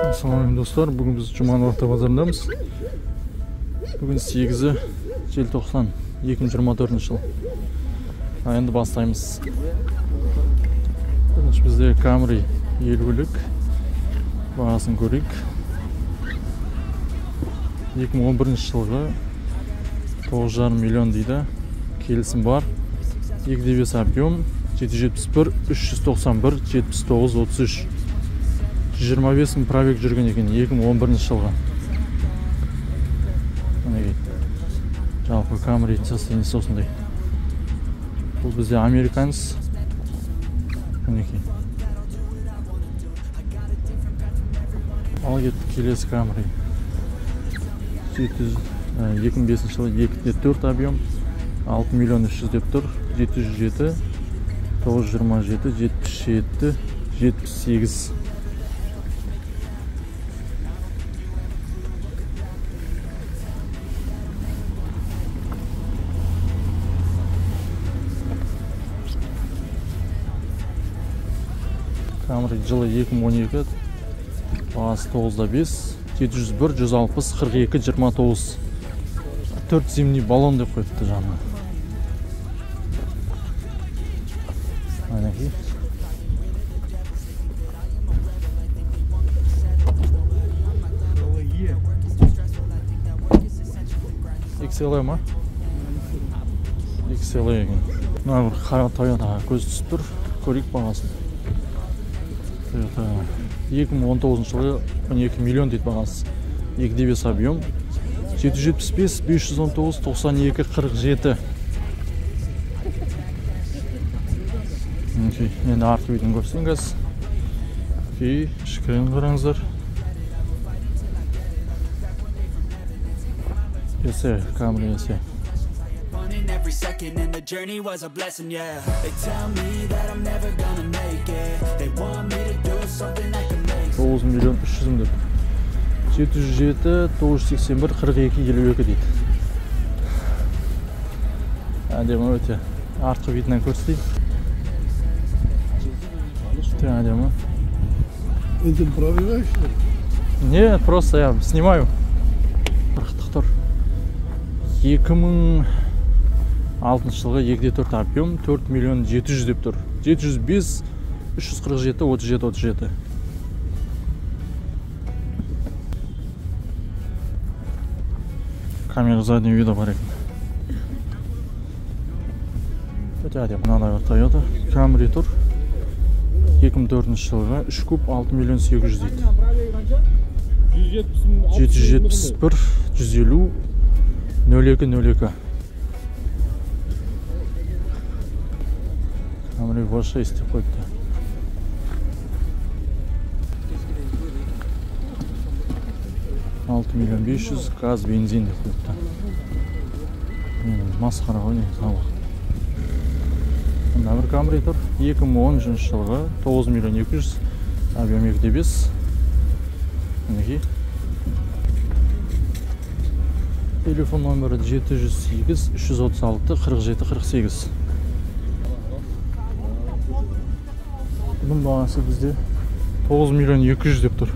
Ассалаумағалейкум достар, бүгін біз Жұманов автобазарындамыз. Бүгін 8 желтоқсан 2024 жыл. Енді бастаймыз. Бірінші бізде Camry 50-лік. Бағасын көрейік. 2011 жылғы 9,5 миллион дейді. Келісім бар. 2,5 объем 771 391 79 33. 125 мың пробег жүрген екен 2011 жылғы. Мінекей. Жалпы Camry состояниесі осындай. Бұл бізде американец. Мінекей. Ал кеттік келесі Camry. 2005 жылы 2,4 объем 6 миллион 300 деп тұр. 707 927 77 78. Camry жылы 2012, бағасы 9,5, 701 160 42 29. 4 зимний баллон деп қойыпты жанына. Мінекей. XLE ма? XLE екен. Мына бір қара Toyota көз түсіп тұр. Көрейік бағасын. Toyota 2019 жылы 12 миллион дейді бағасы. 2,5 объем 775 519 92 47. Окей, енді артқы бетін көрсетейін қазір. Окей, ішкірен қараңыздар. SE, Camry SE. Every second in the journey was a blessing, yeah. They tell me that I'm never gonna make it. They want me to do something that can make 9 миллион 300 мың деп. 707 981 42 52 дейді. Әдемі өте. Артқы бетінен көрсетейін. Өте әдемі. Этим пробиваешь? Нет, просто я снимаю. Қырықтық тұр. 2006 жылғы 2,4 объем 4 миллион 700 деп тұр. 705 347 37 37. Камера заднего вида бар екен. Өте әдемі. Мынадай бір Toyota Camry тұр. 2004 жылғы 3 куб 6 миллион 800 дейді. 771 150 02 02. Camry V6 деп қойыпты. 6 миллион 500 газ бензин деп қойыпты. Масқара ғой негізі. Мына бір Camry тұр. 2013 жылғы 9 миллион 200 объем 2,5. Мінекей. Телефон номері 708 336 47 48. Бұның бағасы бізде 9 миллион 200 деп тұр.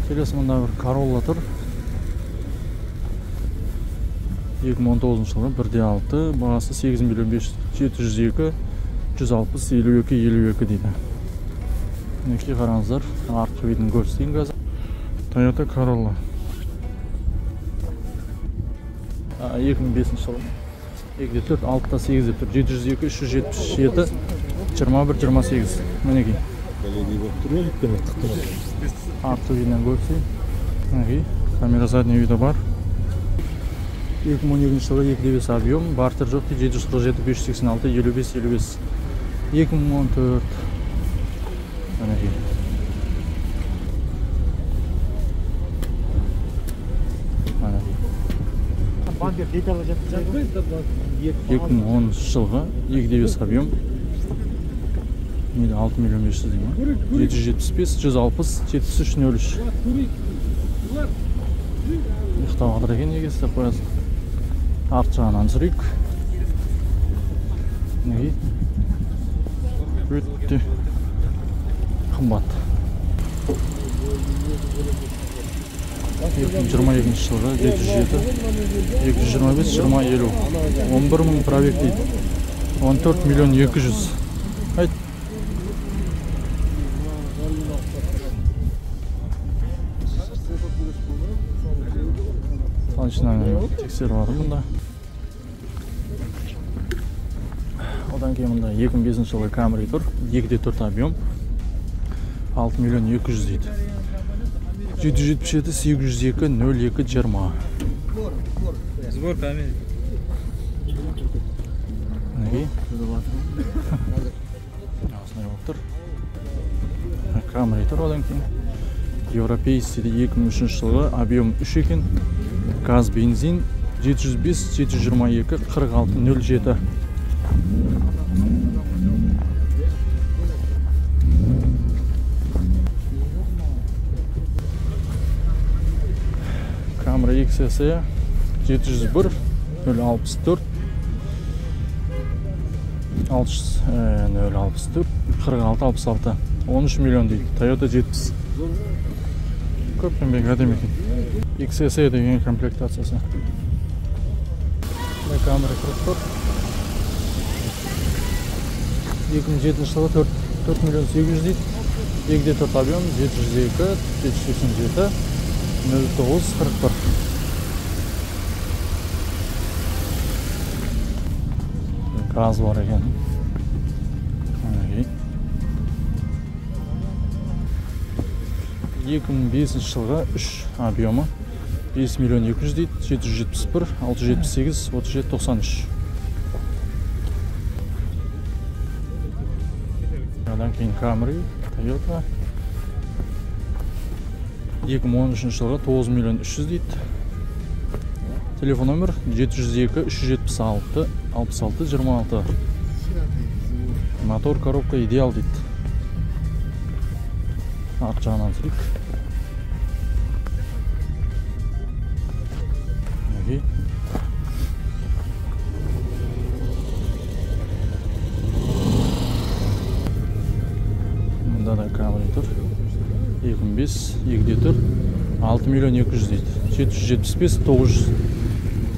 Келесі мында бір Corolla тұр. 2019 жылы 1,6, бағасы 8 миллион 702 160 52 52 дейді. Мінекей қараңыздар, артқы бетін көрсетейін қазір. Toyota Corolla 2005 жылы 2,4 6,8 деп тұр. 702 377 21 28. Мінекей. Артқы бетінен көрсетейін. Мінекей, камера заднего вида бар. 2012 жылы 2,5 объем, бартер жоқ дейді. 747 586 55 55. 2014. Мінекей. Мінекей. 2010 жылғы 2,5 объем. 6 миллион 500 дейді ма? 775 160 73 03. Ұйықтап жатыр екен, неге істеп қоясың? Арт жағынан түсірейік. Мінекей. Өте қымбат. 2022 жылғы 707 225 20 50 11 мың пробег дейді. 14 миллион 200. Айт. Салоншыны тексеріп жатыр мұнда. Одан кейін мұнда 2005 жылғы Camry тұр. 2.4 объем. 6 миллион 200 дейді. 777 802 02 20. Сборка Америка. Мінекей. Осындай болып тұр. Camry тұр одан кейін. Европейский 2003 жылғы объем 3 екен. Газ бензин 705 722 46 07. Camry XSE 701 064 664 46 66 13 миллион дейді. Toyota 70. Көп еңбек әдемі екен. XSE деген комплектациясы. Camry 44. 2007 жылы 4 миллион 800 дейді. 2.4 объем 702 787 09 41. Газ бар екен. Мінекей. 2005 жылғы 3 объемы 5 миллион 200 дейді. 771 678 37 93. Одан кейін Camry, Toyota 2013 жылғы 9 миллион 300 дейді. Телефон номер 702 376 66 26. Мотор коробка идеал дейді. Арт жағынан түсірейік. Мінекей. Мұнда да Camry тұр. 2005, 2.4, 6 миллион 200 дейді. 775 900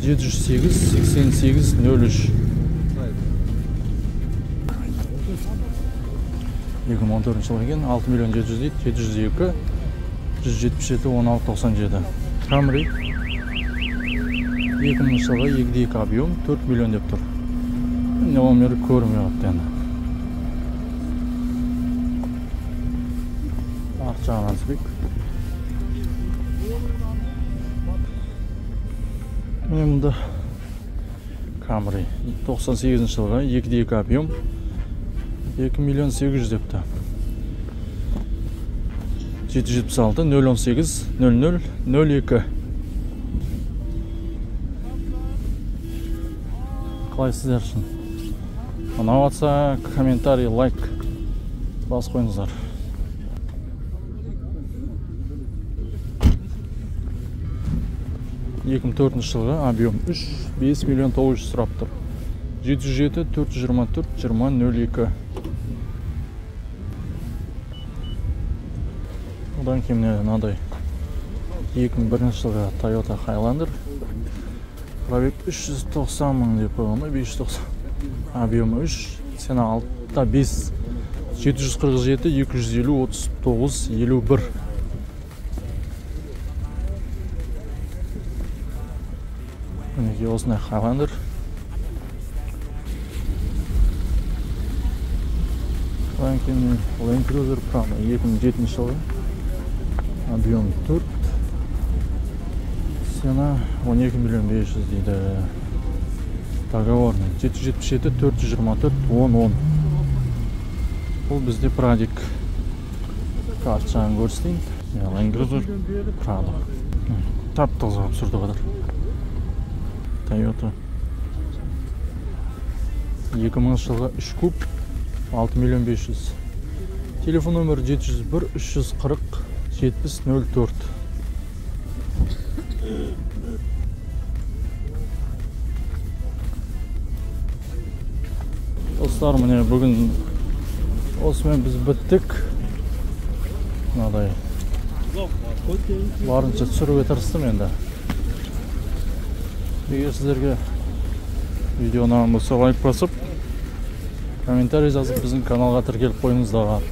708 88 03. 2014 жылғы екен, 6 миллион 700 дейді. 702 177 16 97. Camry 2000 жылғы 2.2 объем 4 миллион деп тұр. Номері көрінбей қалыпты енді. Арт жағынан түсірейік. Міне мұнда Camry 98 жылғы 2.2 объем 2 миллион 800 депті. 776 018 00 02. Қалай сіздер үшін? Ұнап жатса комментарий, лайк басып қойыңыздар. 2004 жылғы объем 3, 5 миллион 900 сұрап тұр. 707 424 20 02. Одан кейін мынандай 2001 жылғы Toyota Highlander. Пробег 390 мың деп қойған ба, 590. Объемы 3, цена 6,5, 747 250 39 51. Мінекей осындай Highlander. Одан кейін Land Cruiser Prado 2007 жылғы. Объем 4. Цена 12 миллион 500 дейді. Договорный 777 424 10 10. Бұл бізде Прадик. Картшаны көрсетейін. Land Cruiser Prado. Тап-таза қылып сүрді қазір. Toyota 2000 жылғы 3 куб 6 миллион 500. Телефон номері 701 340 70 04. Достар, міне бүгін осымен біз біттік. Мынадай Барынша түсіруге тырыстым енді. Егер сіздерге видео ұнаған болса, лайк басып, комментарий жазып, біздің каналға тіркеліп қойыңыздар.